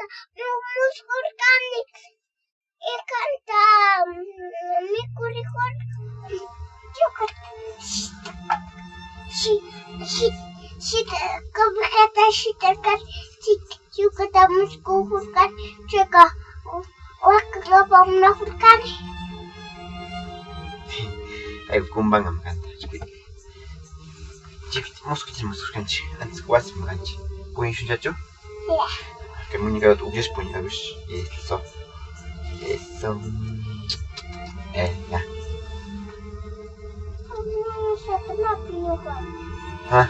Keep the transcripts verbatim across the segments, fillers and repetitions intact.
Muskurkani. Ikanta, mm, mikurijurka. Chuka. Shi-, shi-, shita, kobijata shitarkani. Shi-, chukata muskujurkani. Chayka, wakakapa munajurkani. Ay, kumbanam kanta. Chikita, muskuchis muskuchkanchik, antes wasima kanchik. Puñushunllachu? Ya. Kay muñecata ukllas puñu, a ver. Eso. Eso. Eh, ya. Ah.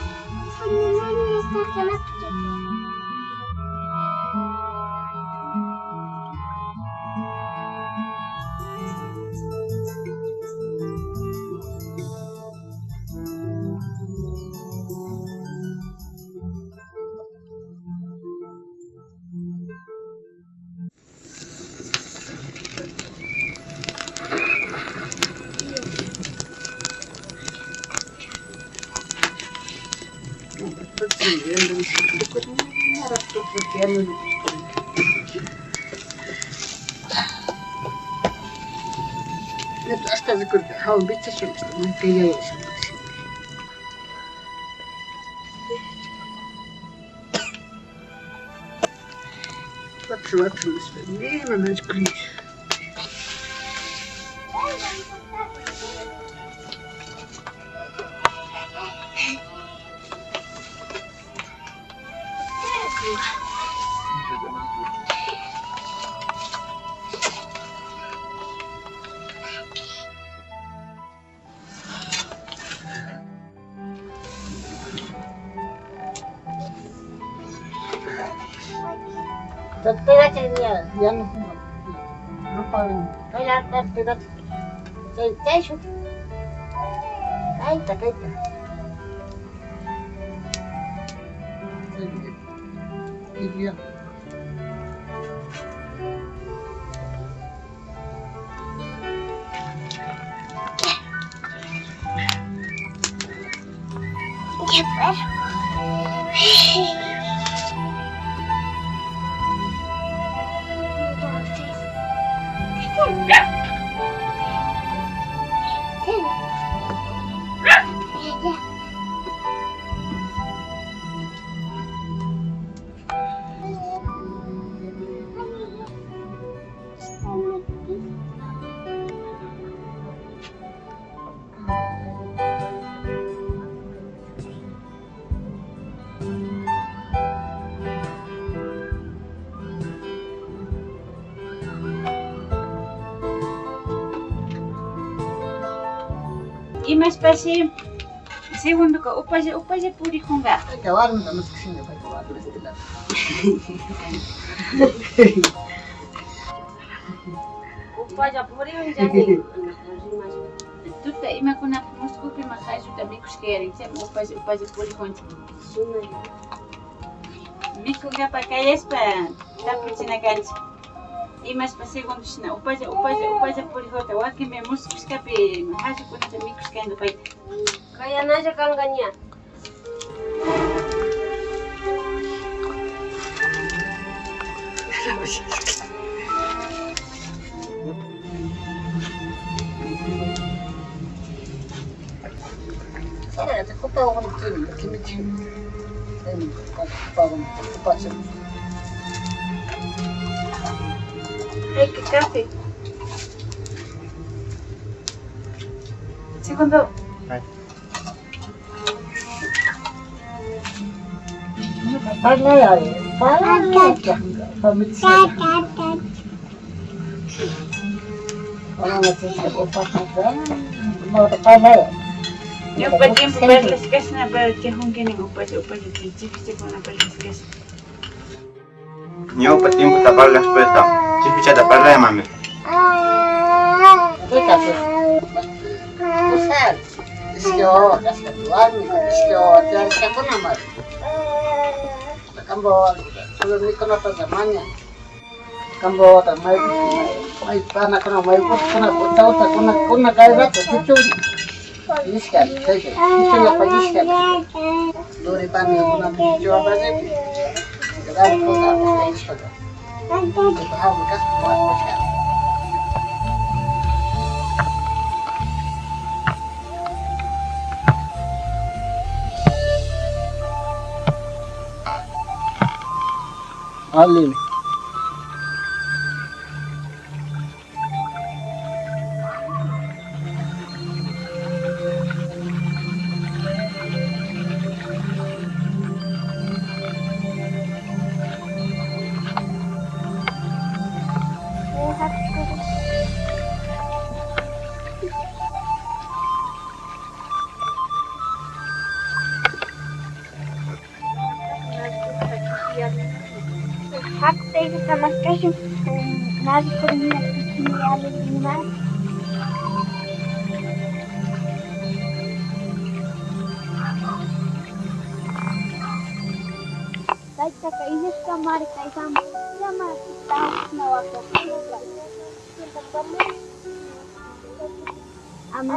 Hasta rikurka, hawa bichashun, hasta mankayayashun. Watru, watru, nishpa, nima mana rikuy. Tortilla chay día, ya no fumo. Ropa, kay la tortilla. Chay, chay shuk. Kayta, kayta. Chay día. Imashpashi segundoka upalla, upalla purijunga. Payka warmita muskushunga, payka warmita. Upalla puriyunllami. Tuta imakunapi muskukpima kalluta mikushka yarin, chaymi upalla, upalla purijunchik. Mikungapa kayashpa tapuchina kanchik. Imashpa segundoshina upalla, upalla, upalla purijuta, wakinmi muskushkapi kallukunata mikushkanga payta. Kayanalla kanga ña. Ay, qué café. Segundo. Ay. Parlay, parlay. Ñawpa tiempo parlashkashna, pero chayjunkirin upalla, upalla, chipichakuna parlashkashna. Ñawpa tiempota parlashpata, chipichata parlay, mami. Ishkay wawa kashka, warmi, ishkay wawa tiyarishkakuna, mari. Kanpa wawa, solo mikunatalla maña. Kanpa wawata may, may panakuna, may kusakuna, chawta kuna, kuna kay rato kichun. Ishkay, kay, kichunapa ishkay. Luripani kuna kichunpa ripi. Gran cosa, ishkay. Alin. Hakutayka kamashkashun, na rikurina pichimi alli rimana. Taytaka illashkamari kaykaman, llama tawkuna wakakuna. Ama,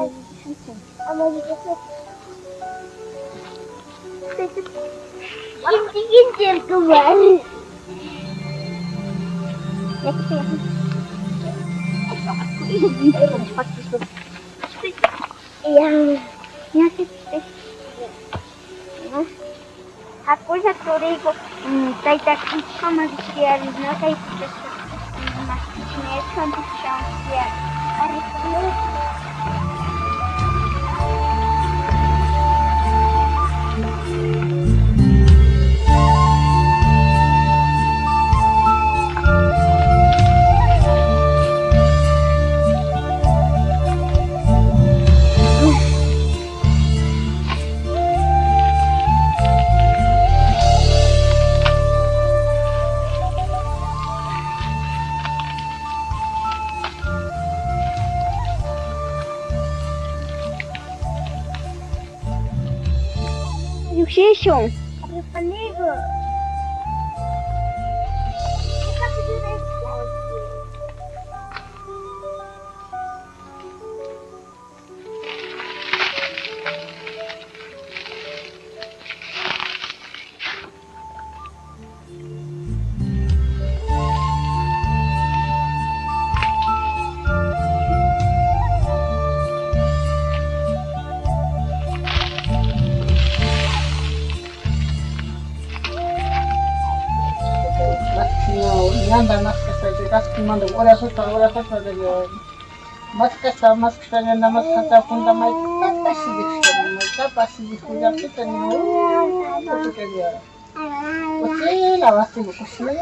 ama. Inti, inti, hermano. Ya, ya, ya. Hakulla turiku, mm, tayta kama rishkiyarina kaypi kashka, mm, mashkishina yachanta shamushkiyari. Llukshishun. Ñanta mashkashpa, manda urasota, urasota, mashkashpa, mashkashpa, ñanta mashkashpa, punta maytapash dijo, maytapash dijo, ya, puta, ña, puta, ña. Kushilla, wasi, kushilla.